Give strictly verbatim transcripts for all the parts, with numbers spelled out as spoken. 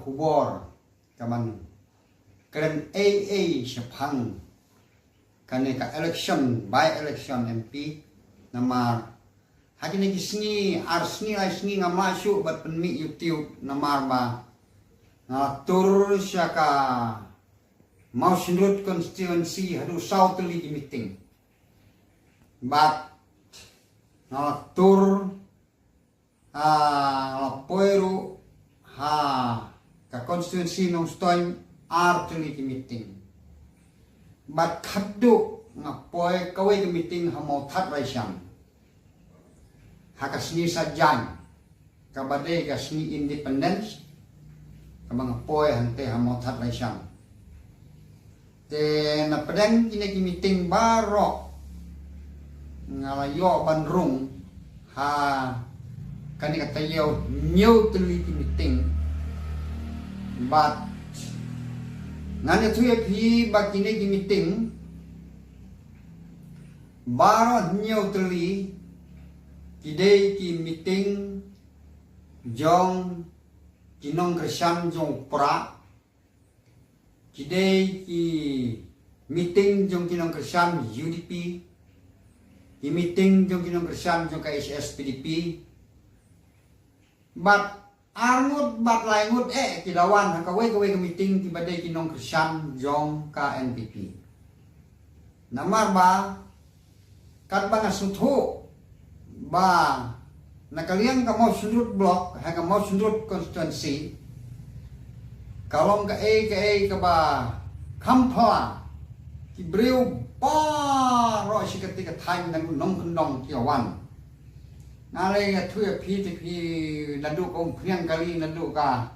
khubor ka ban kren ei ei shaphang kane ka election, by election M P. Namar ha kine ki sngi, ar sngi lai sngi ngam lah shuh ban pynmih YouTube namar ba nga la tur sha ka Mawshynrut constituency haduh saw tylli ki meeting. Bad nga la tur, ah, nga la poi ruh ha ka constituency Nongstoiñ ar tylli ki meeting. Bad khadduh nga poi kawei ka meeting ha Mawthadraishan ha ka sngi Saitjaiñ, kaba dei ka sngi Independence, kaba nga poi hangtei ha Mawthadraishan. Te na pdeng kine ki meeting baroh nga la ïoh ban rung ha kane ka taïew hynñiew tylli ki meeting. Bad ngan ïathuh ïa phi ba kine ki meeting baroh hynñiew tylli ki dei ki meeting jong ki nongkyrshan jong u Prah, ki dei ki meeting jong ki nongkyrshan U D P, ki meeting jong ki nongkyrshan jong ka H S P D P. Bad ar ngut bad lai ngut eh ki la wan ha kawei kawei ka meeting kiba dei ki nongkyrshan jong ka N P P. Namar ba katba nga sngewthuh ba na ka liang ka Mawshynrut block ha ka Mawshynrut constituency ka long kaei kaei kaba kham phylla, ki briew baroh shi kati ka thaiñ na nongkyndong ki wan. Nga la ïathuh ïa phi te phi naduh ka umphniang kali naduh ka,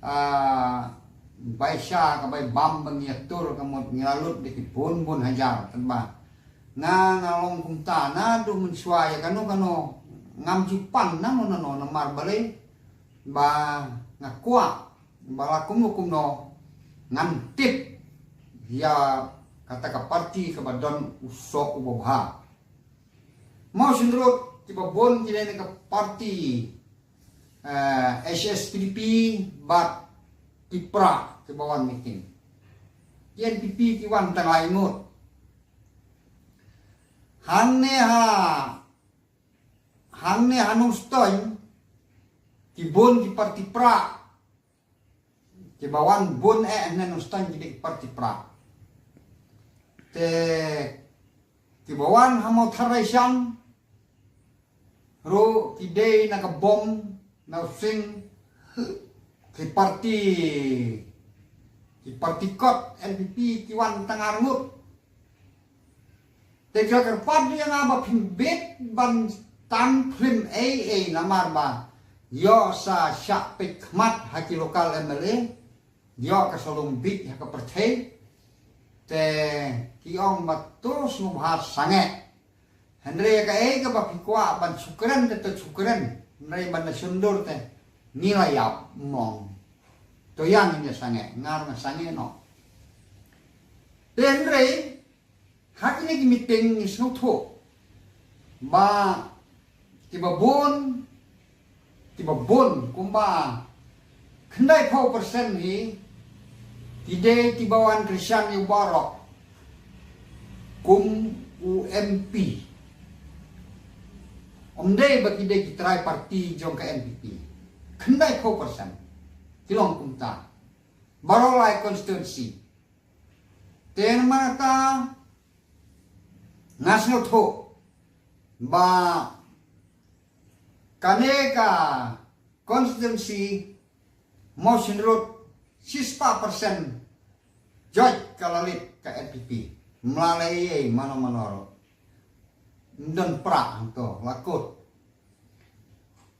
ah, bai sha ka bai bam ba ngi ïatur ka mut ngi la lut da ki bun bun hajar, tang ba nga nga long kumta naduh mynshuwa ïa kano kano ngam ju pan nano nano namar balei ba nga kwah ba la kumno kumno ngan tip ïa kata ka parti kaba don u soh uba bha. Mawshynrut kiba bun ki dei na ka parti, eh, H S P D P bad ki Prah kiba wan meeting. Ki N P P ki wan tang lai ngut. Hangne ha, hangne ha Nongstoiñ ki bun ki parti Prah. Kiba wan bun eh hangne Nongstoiñ ki dei ki parti Prah. Te kiba wan ha Mawthadraishan ruh ki dei na ka bom na u sing, ki parti, ki parti kot N P P ki wan tang ar ngut. Te ka kyrpad ïa nga ba phim bit ban tang phlim ei ei namar ba ïoh sa shah peit khmat ha ki local M L A, ïoh ka sa long bit ha ka pyrthei. Te ki ong ba to sngewbha sangeh. Hynrei kaei kaba phi kwah ban shu kren te to shu kren. Hynrei ban da shon dur te ngi la ïap mong. To ïa ngin ïa sangeh, nga ruh nga sangeh noh. Te hynrei ha kine ki meeting ngi sngewthuh ba kiba bun, kiba bun kumba khyndai phew percent hi ki dei kiba wan kyrshan ïa u baroh kum u M P. Ym dei ba ki dei ki trai parti jong ka N P P. Khyndai phew percent ki long kumta. Baroh lai constituency. Te namar kata nga sngewthuh ba kane ka constituency Mawshynrut shispah percent jot ka la leit ka N P P. Mla lei ei mano mano ruh. Ym don Prah hangto la kut.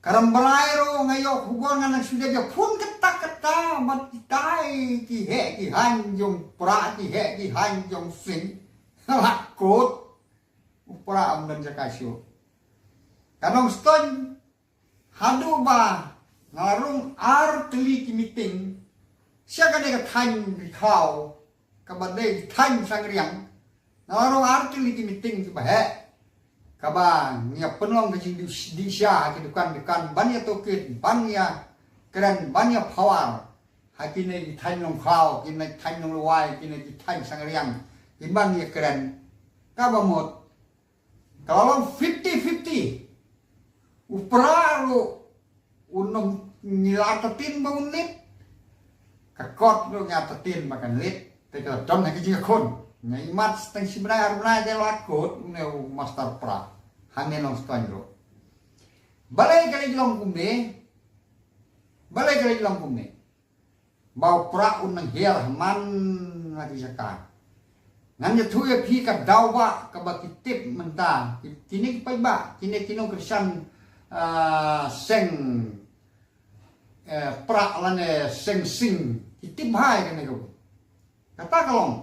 Ka Rambrai ruh nga ïoh khubor nga nang shu dep ïa phone katta katta bad kitai ki heh ki haiñ jong Prah ki heh ki haiñ jong Sing. La kut. U Prah ym don jaka shuh. Ka Nongstoiñ haduh ba nga la rung ar tylli ki meeting sha kane ka thaiñ Ri Khaw kaba dei thaiñ Sangriang. Nga la rung ar tylli ki meeting kiba heh kaba ngi ïa pynlong ka jingdih sha ha ki dukan dukan ban ïa tohkit ban ïa kren ban ïa phawar. Ha kine ki thaiñ Nongkhlaw, kine thaiñ Nonglwai, kine ki thaiñ Sangriang, ki ban ïakren. Kaba mut ka la long fifty fifty. U Prah ruh un ym ngi la tatin ba un leit. Ka kot ruh ngi la tatin ba kan leit. Te ka la don ha ki jingkhun. Nga imat tang shi bnai ar bnai te la kut une u Master Prah. Hangne Nongstoiñ ruh. Balei ka la long kumne? Balei ka la long kumne? Ba u Prah un nang hiar ha man la ki jaka. Ngan ïathuh ïa phi ka daw ba kaba ki tip mynta. Ki, kine ki paidbah, kine ki nongkyrshan, ah, seng, eh, Prah lane seng Sing. Ki tip bha ïa kane ka. Kata ka long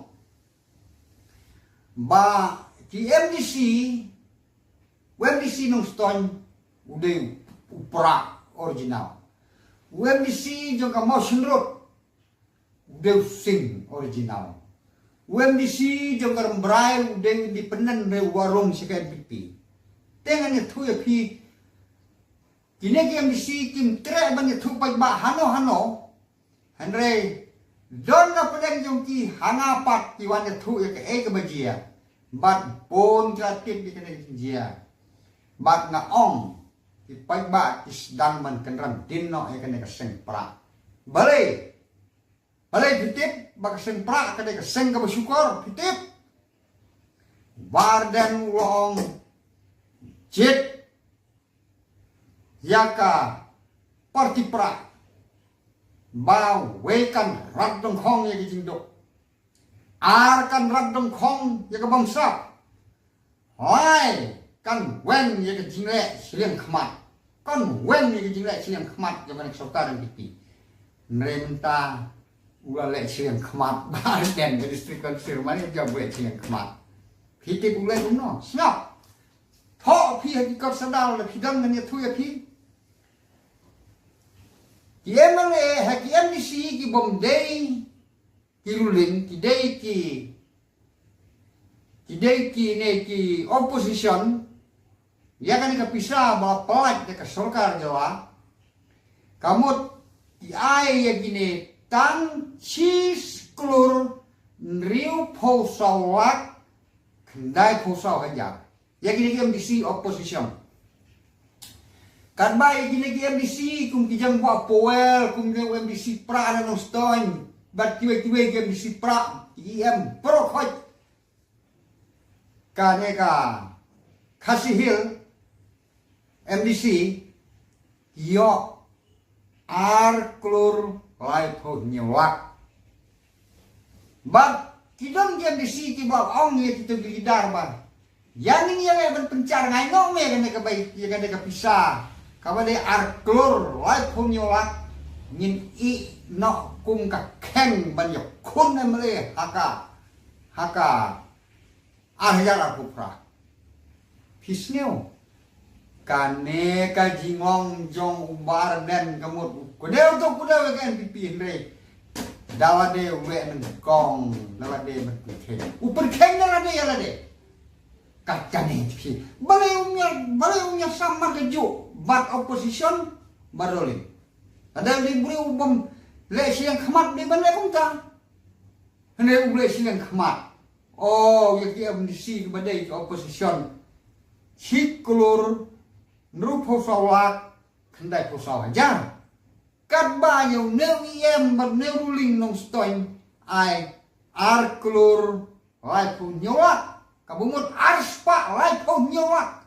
ba ki M D C, u M D C Nongstoiñ u dei u Prah original. U M D C jong ka Mawshynrut u dei u Sing original. U M D C jong ka Rambrai u dei u independent, u dei u warung sha ka N P P. Te ngan ïathuh ïa phi, kine ki M D C kim treh ban ïathuh paidbah hano hano. Hynrei don na pdeng jong ki ha nga pat ki wan ïathuh ïa kaei kaba jia. Bad bun ki la tip ïa kane ka jingjia. Bad nga ong ki paidbah ki sdang ban kynran dien noh ïa kane ka seng Prah. Balei? Balei phi tip ba ka seng Prah ka dei ka seng kaba shukor, phi tip? Bah Ardent u la ong jied ïa ka party Prah ba wei kan rat dongkhong ïa ka jingduk. Ar kan rat dongkhong ïa ka bamsap. Lai kan weng ïa ka jingleh shiliang khmat. Kan weng ïa ka jingleh shiliang khmat jong ka sorkar N P P. Hynrei mynta u la leh shiliang khmat. Bah Ardent ka District Council mane jam leh shiliang khmat. Phi tip u leh kumno? Sngap. Thoh phi ha ki kot sdang la phi dang ngan ïathuh ïa phi. Ki M L A ha ki M D C ki bym dei ki ruling, ki dei ki, ki dei kine ki opposition. Ïa kane ka pisa ba la pynlait da ka sorkar jylla, ka mut ki ai ïa kine tang shi klur hynriewphew saw lak khyndaiphew saw hajar. Ïa kine ki M D C opposition. Katba ïa kine ki M D C kum ki Jangbah Powell, kum ki M D C Prah na Nongstoiñ, bad kiwei kiwei ki M D C Prah, ki E M baroh khoit. Kane ka Khasi Hills M D C ki ïoh ar klur laiphew hynñiew lak. Bad ki don ki M D C kiba ong ïa kito ki leader ba, ïa ngin ïaleh ban pynshar, ngai noh me ïa kane ka bai, ïa kane ka pisa kaba dei ar klur laiphew hynñiew lak, ngin ïeh noh kum ka kheng ban ïakhun M L A ha ka, ha ka ar hajar arphew phra. Phi sngew? Kane ka jingong jong u Bah Ardent ka mut u kdew to kdew ïa ka N P P, hynrei da lade u leh nyngkong, da lade ban pyrkhing. U pyrkhing da lade ïa lade. Kat kane phi. Balei um ïa, balei um ïa samar kajuh bad opposition bad ruling? Lada u dei briew u bym leh shiliang khmat, dei ban leh kumta. Hynrei u leh shiliang khmat. Oh, ïa ki M D C kiba dei ki opposition, shi klur hynriewphew saw lak khyndaiphew saw hajar. Katba ïa une u E M bad une u ruling Nongstoiñ ai ar klur laiphew hynñiew lak, kaba mut ar spah laiphew hynñiew lak.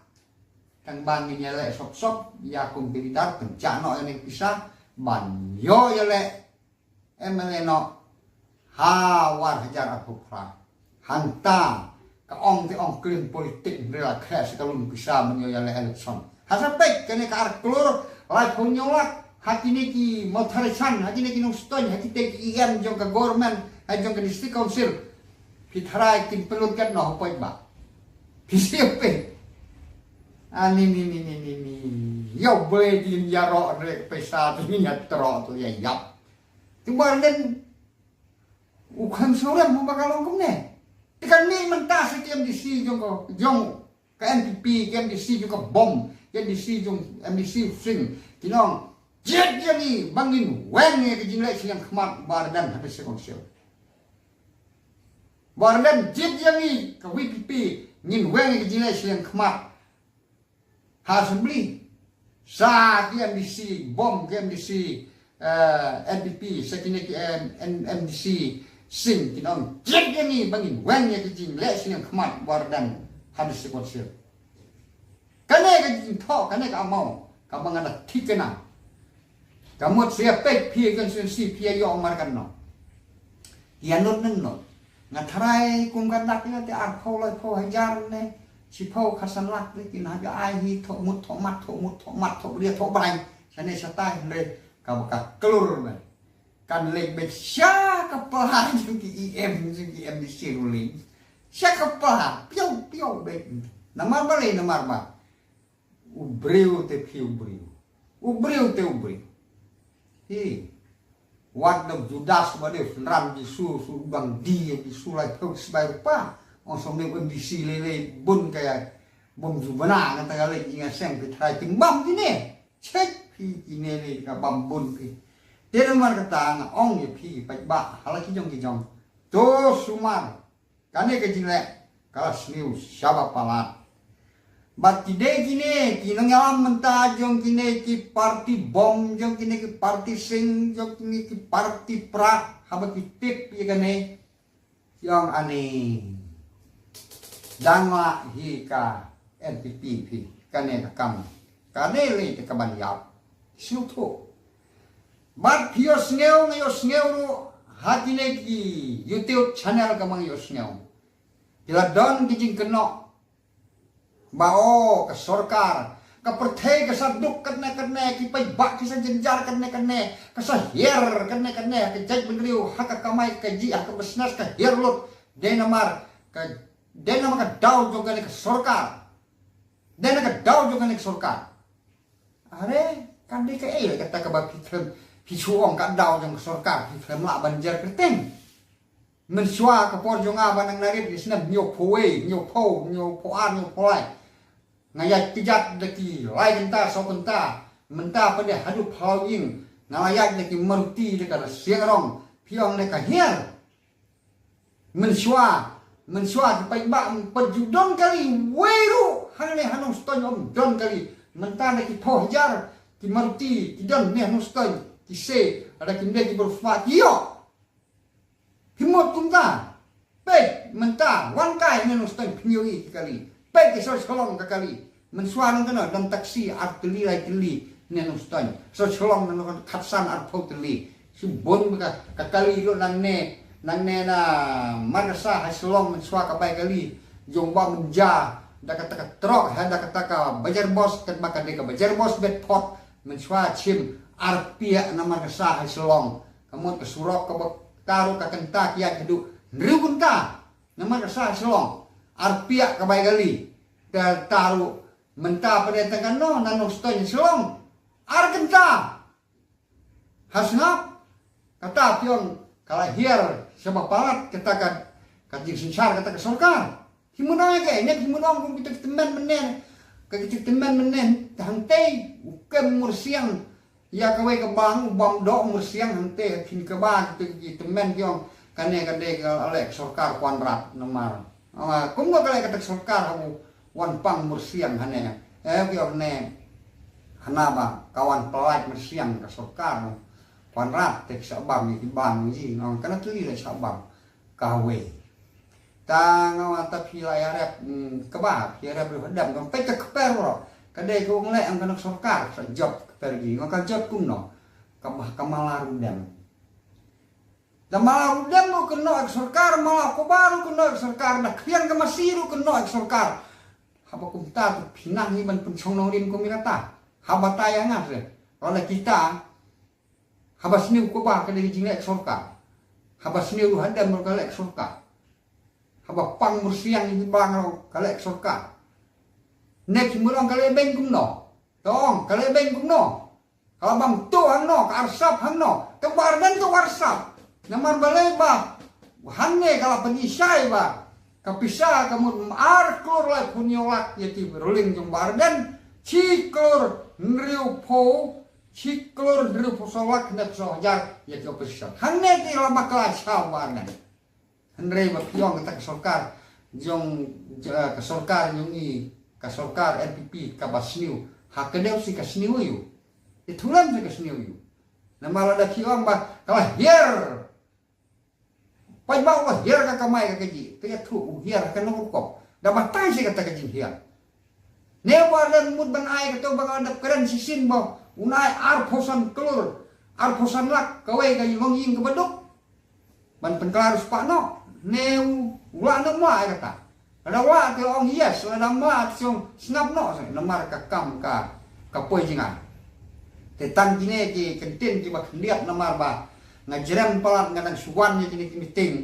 Tang ba ngin ïaleh sop sop ïa kum ki leader, pynshah noh ïa kane ka pisa ban ïoh ïaleh M L A noh ha u ar hajar arphew phra. Hangta ka ong te ong klim politik, hynrei la khreh sa ka lum pisa ban ïoh ïaleh election. Ha sa peit kane ka ar klur laiphew hynñiew lak ha kine ki Mawthadraishan, ha kine ki Nongstoiñ, ha kite ki E M jong ka government, ha jong ka district council. Phi tharai kin pynlut katno hapoh ba phi sngewbha? Ani ni ni ni ni ni. Ïa u Blei din ïaroh, hynrei ka pisa din ïatroh, to ïa ïap. Te Bah Ardent u kham sngewrem ba ka long kumne. Te kan mih mynta sa ki M D C jong ka, jong ka N P P, ki M D C jong ka bom, ki M D C jong, M D C u Sing, ki nong, Jied ïa ngi ba ngin weng ïa ka jingleh shiliang khmat Bah Ardent ha District Council. Bah Ardent, jied ïa ngi ka VPP, ngin weng ïa ka jingleh shiliang khmat ha Assembly. Sa ki MDC bom, ki MDC, eh, NPP, sa kine ki M-, M-, MDC Sing, kin ong jied ïa ngi ba ngin weng ïa ka jingleh shiliang khmat Bah Ardent ha District Council. Kane ka jingthoh, kane ka amaw kaba nga da thikna. Ka mut shu ïa peit phi constituency phi ïa ïoh markatno. Ïa nud nang nud. Nga tharai kum ka dak ïa te arphew laiphew hajar ne shiphew khatsan lak te kin hap ïa ai hi thoh mut thoh mat thoh mut thoh mat thoh bria thoh brai. Shane shatai hynrei kaba ka klur ne. Kan leit beit sha ka pla jong ki EM jong ki MDC ruling. Sha ka pla piew piew beit. Namar balei? Namar ba u briew te phi u briew. U briew te u briew. Hi. Wat da Judas ba dei synran Jisu, su bang di Jisu laiphew sbai rupa. Ong som ne MDC lei lei bun ka ïa bom ju bana nga ta ka lei jinga sem phi trai timbam kine. Chek phi kine lei ka bam bun phi. Te namar kata nga ong ïa phi paidbah ha la ki jong ki jong. To sumar. Kane ka jingleh ka la sniew shaba palat. Bad ki dei kine ki nongïalam mynta jong kine ki parti bom, jong kine ki parti sing, jong kine ki parti prah, haba ki tip ïa kane, ki ong ani dang lah hi ka NPP phi, kane ka kam, kane lei te ka ban ïap. Sngewthuh. Bad phi ïohsngew, nga ïohsngew ruh ha kine ki YouTube channel ka mang ïohsngew. Ki la don ki jingkynnoh ba o ka sorkar, ka pyrthei ka sa duk katne katne, ki paidbah ki sa jynjar katne katne, ka sa hiar katne katne, ka jaitbynriew ha ka kamai ka jih, ha ka business ka hiar lut. Dei namar ka, dei namar ka daw jong kane ka sorkar. Dei na ka daw jong kane ka sorkar. Are, kan dei kaei kata kaba phi khlem, phi shu ong ka daw jong ka sorkar, phi khlem lah ban jer kyrteng. Mynshuwa ka por jong nga ba nang narit ki snem hynñiewphew wei, hynñiewphew, hynñiewphew ar, hynñiewphew lai. Nga ïaid kjat da ki lai kynta, saw kynta, mynta pat de haduh phyllaw ïing. Nga la ïaid da ki Maruti da ka rsiang rong, phi ong ne ka hiar. Mynshuwa, mynshuwa ki paidbah, ym pat ju don kali wei ruh hangne ha Nongstoiñ, ym don kali. Mynta na ki phew hajar ki Maruti ki don ne ha Nongstoiñ, ki se, lada kim dei ki bor sma ki ïoh. Phi mut kumta. Peit mynta wan kai ne Nongstoiñ, phin ïohi ki kali. Peit ki sor Shillong ka kali. Mynshuwa nang kano don taxi ar tylli lai tylli ne Nongstoiñ. Sor Shillong nang khatsan arphew tylli. Shu bun ka, ka kali ruh nangne, nangne na Markasa ha Shillong mynshuwa ka bai kali jong Bah Mynja da kata ka trok ha da kata ka Bazaar Bos, katba ka dei ka Bazaar Bos Bedford, mynshuwa chim arphew na Markasa ha Shillong. Ka mut ka surok kaba ta ruh ka kynta ki ïaid haduh hynriew kynta na Markasa ha Shillong. Arphew ka bai kali. Te ta ruh mynta pat de tang kano na Nongstoiñ Shillong. Ar kynta. Ha sngap. Kata phi ong ka la hiar shaba palat kata ka, ka jingsynshar kata ka sorkar. Ki mut ong ïa kaei ne ki mut ong kum kita ki tymmen mynne. Ka kita ki tymmen mynne hangtei u kem mursiang. Ïa kawei ka bang u bam doh mursiang hangtei ha phin kaba kita ki tymmen ki ong kane ka dei ka leh ka sorkar Conrad namar. Ong kumno ka leh kata ka sorkar ha u wan pang mursiang hane. Eh ki ong ne hana ba ka wan pynlait mursiang ka sorkar. Conrad te ki sa bam ïa ki bang ji ong kane tylli la sa bam. Kawei. Ta nga wan ta phi la ïarep, mm, kaba phi ïarep ruh hadem, ngam peit ka kper ruh. Ka dei ka ong leh ong ka na sorkar sa jop kper gi, nga ka jop kumno. Kaba ka mala ruh dem. Da mala ruh dem ruh kynnoh ek sorkar, mala koba ruh kynnoh ek sorkar, da khriang ka masi ruh kynnoh ek sorkar. Haba kumta tu phi nang hi ban pynshong nongrim kum ïa kata. Haba ta ïa nga se. Lada kita Haba sniew koba ka dei ka jingleh sorkar. Haba sniew ruh hadem ruh ka leh sorkar. Haba pang mursiang ïa ki bang ruh ka leh sorkar. Ne ki mut ong ka leh beiñ kumno. To ong ka leh beiñ kumno. Ka la bam to hangno, ka arsap hangno. Te Bah Ardent to arsap. Namar balei ba hangne ka la pynishai ba ka pisa ka mut ar klur laiphew hynñiew lak ïa ki ruling jong Bah Ardent. Shi klur hynriewphew Shi klur hynriewphew saw lak hynriewphew saw hajar ïa ki opposition. Hangne te la bakla shaw ba ne. Hynrei ba phi ong kata ka sorkar jong, eh, ka sorkar jong i, ka sorkar N P P kaba sniew. Ha ka dei shi ka sniew ïa u. Ïathuh lem shi ka sniew ïa u. Namar lada phi ong ba ka la hiar. Paidbah u hiar ka kamai ka kajih, te ïathuh u hiar ka nongkop. Da batai shi kata ka jinghiar. Ne ba ren mut ban ai kato ba nga dap kren shisien ba un ai arphew san klur, arphew san lak kawei ka long ïing kaba duk. Ban pynkylla u spah noh. Ne u lah ne em lah ai kata. Lada lah te ong yes, lada em lah te ong sngap noh, namar ka kam ka, ka poi jngai. Te tang kine ki kyntien kiba khyndiat namar ba nga jrem palat nga dang shu wan ïa kine ki meeting.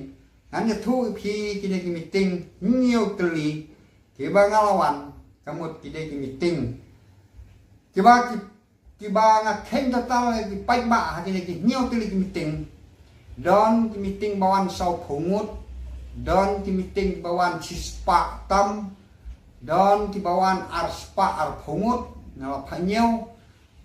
Ngan ïathuh ïa phi kine ki meeting hynñiew tylli kiba nga la wan, ka mut kine ki meeting kiba ki kiba nga kheiñ total ïa ki paidbah ha kine ki hynñiew tylli ki meeting. Don ki meeting ba wan sawphew ngut, don ki meeting ba wan shispah tam, don kiba wan arspah arphew ngut, nga la phah hynñiew,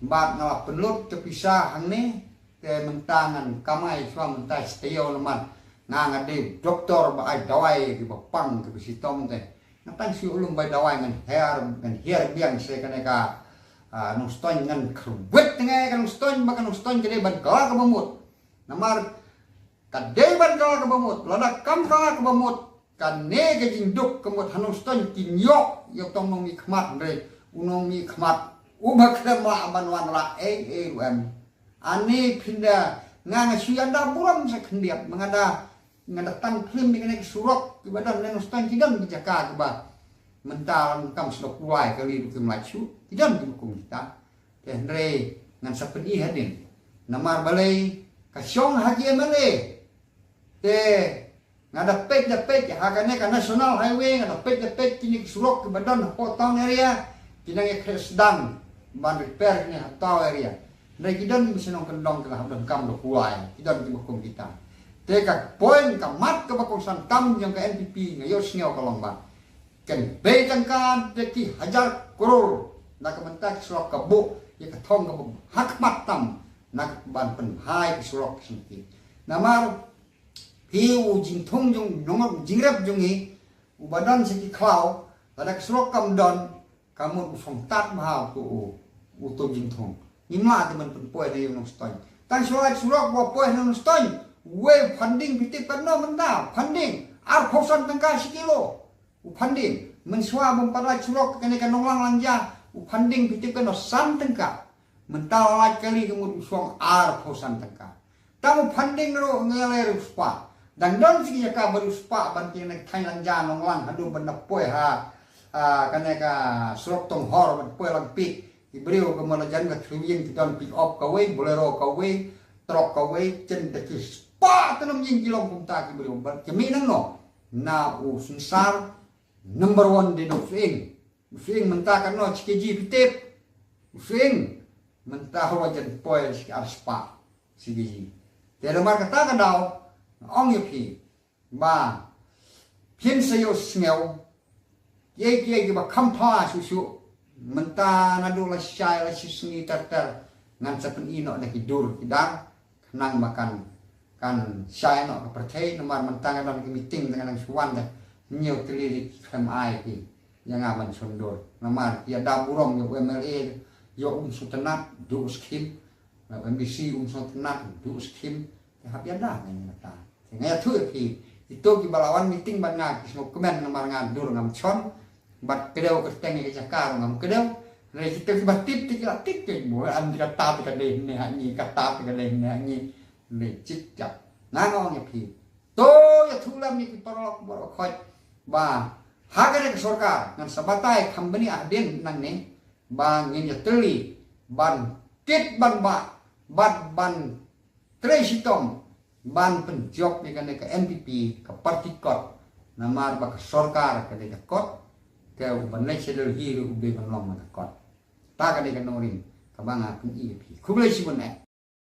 bad nga la pynlut ka pisa hangne, te mynta ngan kamai shuwa mynta shi taïew namar nga nga dei doktor ba ai dawai kiba pang kiba shitom te. Nga tang shu lum bai dawai ngan hiar, ngan hiar biang shi kane ka, ah, Nongstoiñ ngan kyrwit ngai ka Nongstoiñ ba ka Nongstoiñ ka dei ban kylla kaba mut. Namar ka dei ban kylla kaba mut, lada kam kylla kaba mut, kane ka jingduk ka mut ha Nongstoiñ kin ïoh ïa u tong nongmihkhmat hynrei u nongmihkhmat uba khlem lah ban wanrah ei ei ruh em. Ani phin da nga nga shu ïada burom sa khyndiat, ma nga da, nga da tang phlim ïa kane ka surok kiba don na Nongstoiñ ki don ki jaka kiba mynta kam sdok ruwai kali ruh kim lah shuh, ki don kiba kum kita. Te hynrei ngan sa pyni hadien namar balei ka shong ha ki M L A. Te nga da peit da peit ha kane ka National Highway, nga da peit da peit kine ki surok kiba don hapoh town area, ki nang ïa khreh sdang ban repair kine ha town area. Hynrei ki don kiba shnong kyndong ki la hap donkam da kuwai, ki don kiba kum kita. Te ka point ka mat kaba kongsan tam jong ka N P P nga ïohsngew ka long ba kan bei tangka da ki hajar klur na ka bynta ki surok ka buh ïa ka thong kaba ha khmat tam na ka ban pynbha ïa ki surok ki sngewthuh. Namar phi u jingthung jong nongok jingrep jong ngi uba don sa ki khlaw, lada ka surok kam don, ka mut u sngewtat bha uto u, uto u jingthung. Ngim lah te ban pynpoi na ïing Nongstoiñ. Tang shuwa surok ba poi na Nongstoiñ, wei funding phi tip katno mynta, funding arphew san tyngka shi kilo. U funding, mynshuwa bym pat lait surok kane ka Nonglang Langja, u funding phi tip katno, san tyngka. Mynta la lait kali ka mut u shong arphew san tyngka. Tang u funding ruh nga ïaleh ruh spah. Dang don shi ki jaka ba ruh spah ban kine thaiñ Langja Nonglang haduh ban da poi ha, ah, kane ka surok Tonghor ban poi Langpih. Ki briew ka mut la jan ka thliew ïing ki don pick up kawei, Bolero kawei, truck kawei, chen da ki spah tyngka ïing ki long kumta ki briew. Ba ki mih nangno? Na u synsar number one dei na u sying. U sying mynta katno shi keji phi tip? U sying mynta hawa jan poi shi ar spah shi keji. Te namar kata ka daw nga ong ïa phi ba phin sa ïohsngew kiei kiei kiba kham pha shuh shuh. Mynta naduh la shai la shi sngi ter ter ngan sa pyni noh da ki dur ki dar khnang ba kan, kan shai noh ka pyrthei. Namar mynta nga don ki meeting te nga dang shu wan te hynñiew tylli ki khlem ai ki ïa nga ban shon dur. Namar ki ïada burom ïa u M L A, ïa u Umsutnat, duh u skhim, ïa u M D C Umsutnat, duh u skhim. Te hap ïada nga ïa kata. Te nga ïathuh ïa phi, ito kiba la wan meeting bad nga ki sngewkmen namar nga dur ngam shon. Bad kdew kyrteng ïa ka jaka ruh ngam kdew. Hynrei kito kiba tip te ki la tip, te buh an kata te ka dei ne ha ngi, kata te ka dei ne ha ngi. Hynrei jik jap. Nga nga ong ïa phi, to ïathuh lem ïa ki paralok baroh khoit ba ha kane ka sorkar ngan sa batai kham bniah hadien nangne ba ngin ïatylli ban kit ban bah bad ban trei shitom ban pynjop ïa kane ka N P P, ka party kot. Namar ba ka sorkar ka dei ka kot, te u ban leit sha Delhi ruh u dei ban long na ka kot. Ta ka dei ka nongrim kaba nga pyni ïa phi. Khublei shibun eh.